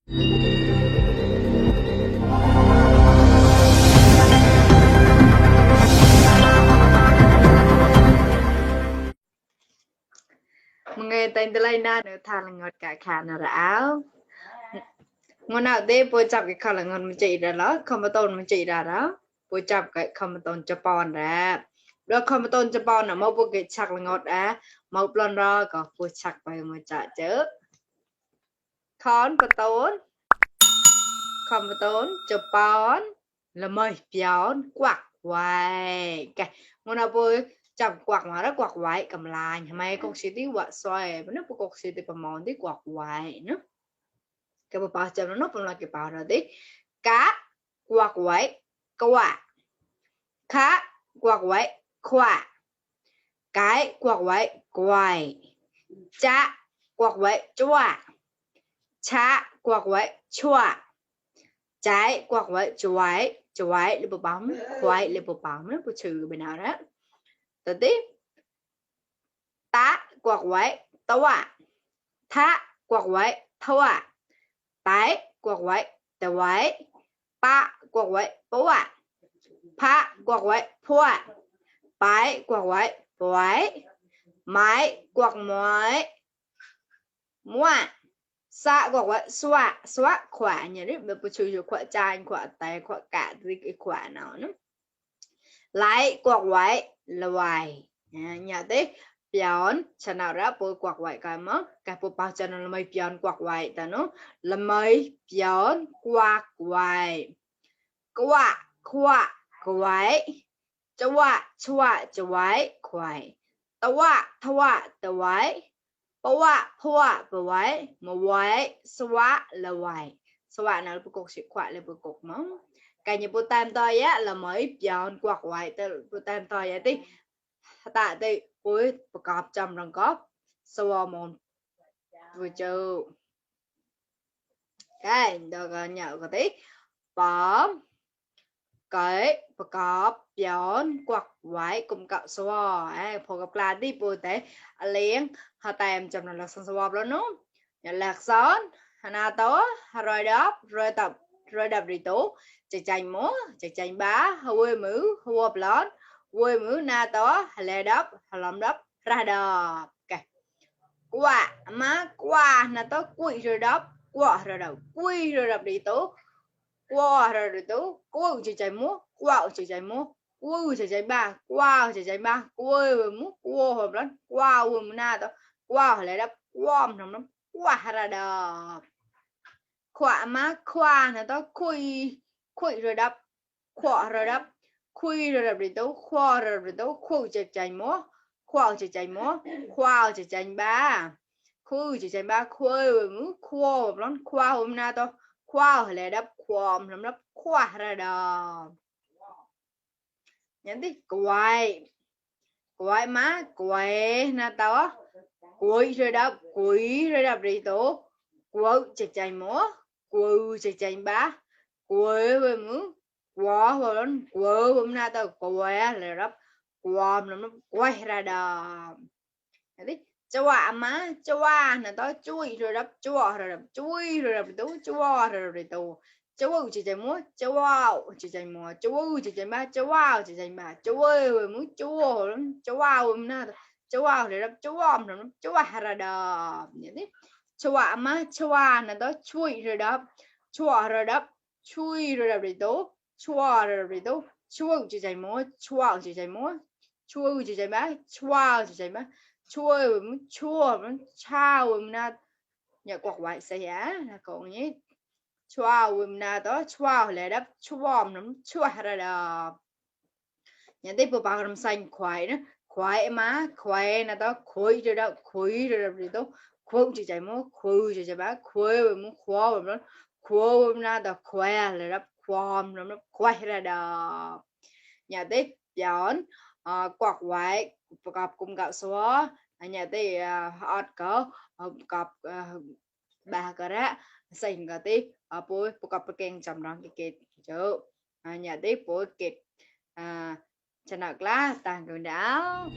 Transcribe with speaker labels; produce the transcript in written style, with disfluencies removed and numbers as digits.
Speaker 1: Nghe tên tới đây na nữa thà là ngọt cả khả nào áo ngon nào đây bôi chọc cái khả là ngon mình chỉ ra đó không có tôn mình chỉ ra đó bôi chọc cái không có tôn Japan ra rồi không có tôn Japan là một bộ cái chắc là ngọt á một lần rồi có bôi chọc về mà trả chứ con có tôn không có tôn Japan là mày pion quạt hoài cái ngon nào bôi chọc quạt mà nó quạt hoài cầm lại mày cục xí tí quạt xoay nó cục xí tí cầm món tí quạt hoài nữa cái bảo cho nó phân là cái bảo rồi đấy cá quạt quậy quạ cá quạt quậy quạ cái quạt quậy quài cha quạt quậy chua cha quạt quậy chua trái quạt quậy chuối chuối là bộ bóng khoai là bộ bóng nó bộ trừ bên nào đó tới tiếp tá quạt quậy tao tha quạt quậy thâu tái quạt quậy tao ba quạt quậy bố pha quạt quậy phua bái quạt quậy bói mái quạt mói mua sa quạt quậy xoa xoa khỏa nhà đấy bị bù trừ khỏa trai khỏa tay khỏa cả cái khỏa nào nữa lại quạt quậy loài nhà đấy pion cho nào đó bôi quạt quậy cái mất cái bôi bao cho nó là mấy pion quạt quậy ta nó là mấy pion quạt quậy quạ quạ quậy chua quậy quậy tao quậy phua quậy một quậy xóa là quậy xóa nào là cục sự quậy là cục móng cái như bôi tam toi á là mấy pion quạt quậy bôi tam toi á tí tại tí bôi cọp trong răng cọp xóa mòn vừa chờ cái được nhậu cái tí bỏ cái cọp pion quạt quậy cùng cậu xóa phổ cập là đi bôi té liền họ tèm trong là sân swap đó nó nhà lạc xón na tó rồi tập rồi đập đi tố chạy chạy bá hơi mứ hùa lón quê mứ na tó lê đắp làm đắp ra đò cái qua má qua na tó quỳ rồi đắp qua rồi đầu quỳ rồi đập đi tố qua rồi đi tố cô chạy múa qua chạy múa chạy ba qua chạy ba quê múa qua hợp lắm qua na tó qua lại đắp qua nó qua ra đò khỏa má khoa nó to khui rồi đắp khỏa rồi đắp khui rồi đắp đi tấu khoa rồi đi tấu khu chạy múa khoa chạy ba khu chạy ba khui rồi mú khoa lắm khoa hôm nay to khoa lại đắp khoa lắm đắp khoa ra đò nhắn tí quay má quay na to quỳ rồi đắp đi tấu quơ chạy múa quơ chạy ba quơ với mứ quá hồi lớn quơ hôm nay tao quơ là đắp quơ nó quay ra đò đấy cho má cho là tao chui rồi đắp chua rồi đắp chui rồi đắp tú chua rồi đắp tú chú chạy múa chú chạy múa chú chạy ba chú chạy ba chú ơi muốn chú lắm chú hôm nay chú rồi đắp chú ra đò đấy chua má chua là đó chui rồi đắp chui rồi đắp đi tố chua rồi đắp đi tố chua chỉ chạy múa chua chỉ chạy múa chua chỉ chạy ba chua chỉ chạy ba chua muốn chua muốn chao na nhà quạt quạt sẽ giá là còn nhé chua na đó chua lại đắp chua nó chua ra đò nhà tiếp vào bao làm xanh khoai đó khoai má khoai là đó khối rồi đó khối rồi đắp đi tố khô chỉ chạy múa khô chỉ chạy bá khô muốn khô rồi khô na đó khoe là đắp khoom nó khoe ra đò nhà tết chọn quạt quậy cọp cùng gạo số nhà tết hot có cọp ba cái đó xanh cái tết bôi cọp keng chầm rong cái kẹt chỗ nhà tết bôi kẹt chân nạc lá tàng cường đáo